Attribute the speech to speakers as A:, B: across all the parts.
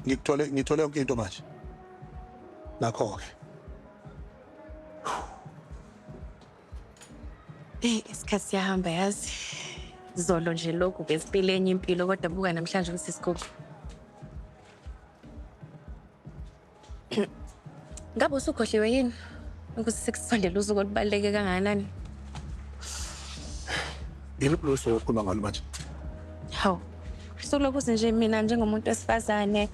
A: Ngikuthole ngithole yonke into manje. Nakho-ke.
B: Eh, isikhathi siyahamba yazi. Zolo nje lokhu besiphile enye impilo kodwa buka namhlanje ukuthi sikuphi. Ngabe usukhohliwe yini ukuthi sekusondele usuku olubaluleke kangakanani?
A: Yiluphi lolu suku okhuluma ngalo manje?
B: Hawu, usuku lokuthi nje mina njengomuntu wesifazane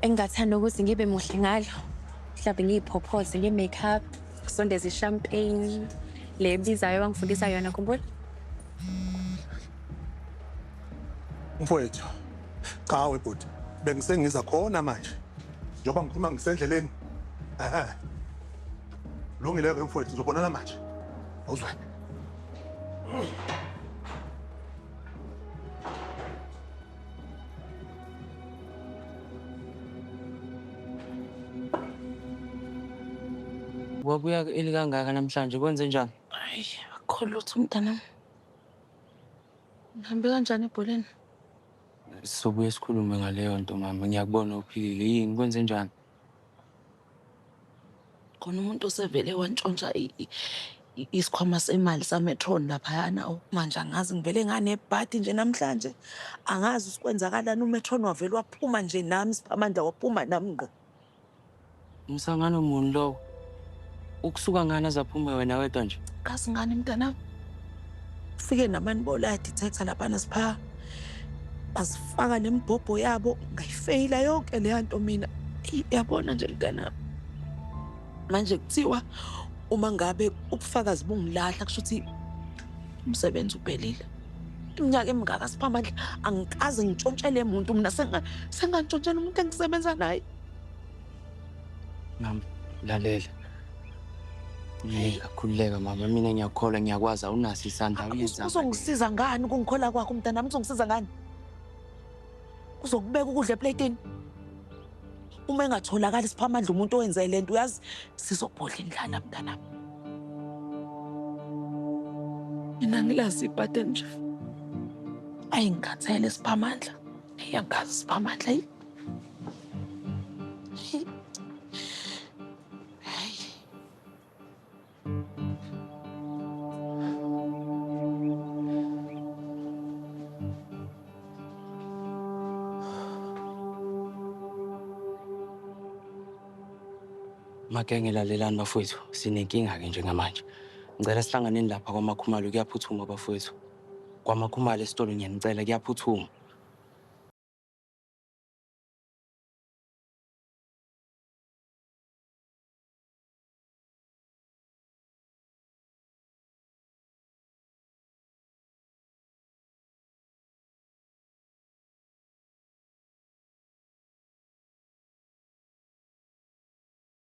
B: engingathanda ukuthi ngibe muhle ngalo. Mhlawumbe ngiyiphophose nge-makeup, kusondeze i-champagne le ebizayo wangifundisa yona, khumbula?
A: Mfowethu, cha we bhuti, bengisengiza khona manje. Njengoba ngikhuluma ngisendleleni. Ehhe. Lungile-ke mfowethu, ngizobonana manje. Awuzwe.
C: Wabuya eli kangaka namhlanje kwenze njani?
D: Hayi, akukho lutho mntanami. Ngihambe kanjani ebholeni?
C: Sizobuye sikhulume ngaleyo nto mama. Ngiyakubona uphilile. Yini kwenze njani?
D: Khona umuntu osevele wantshontsha isikhwama semali sametron laphayana. Oh, manje angazi ngivele nganebhadi nje namhlanje. Angazi usikwenzakalani umetron wavele waphuma nje nami siphamandla waphuma nami ngqo.
C: Umsangano muni lowo? Ukusuka ngani aze aphume wena wedwa nje?
D: Kazi ngani mntanami? Ufike namanibolo ayadetector laphana sipha. Basifaka nemibhobho yabo ngayifeyila yonke leya nto mina. Eyi, Yabona nje mntanami. Manje kuthiwa uma ngabe ubufakazi bungilahla kusho ukuthi umsebenzi uphelile. Iminyaka emingaka siphamandla angikaze ngitshontshele muntu mina sengantshontshela umuntu engisebenza naye.
C: Mama, lalela. Khululeka, khululeka mama. Mina ngiyakholwa, ngiyakwazi awunaso isandla awuyenzanga.
D: Uzongisiza ngani ukungikhola kwakho mntanami uzongisiza ngani? Uzokubeka ukudla epletini. Uma engatholakali siphamandla umuntu owenze le nto uyazi sizobhodla indlala mntanami. Mina ngilazi ibhadi nje. Ayi ngikhathele siphamandla. Eyi angazi siphamandla eyi. Hayi.
C: Magenge lalelani bafowethu, sinenkinga-ke njengamanje. Ngicela sihlanganeni lapha kwaMakhumalo kuyaphuthuma bafowethu. KwaMakhumalo esitolo ngiyanicela kuyaphuthuma.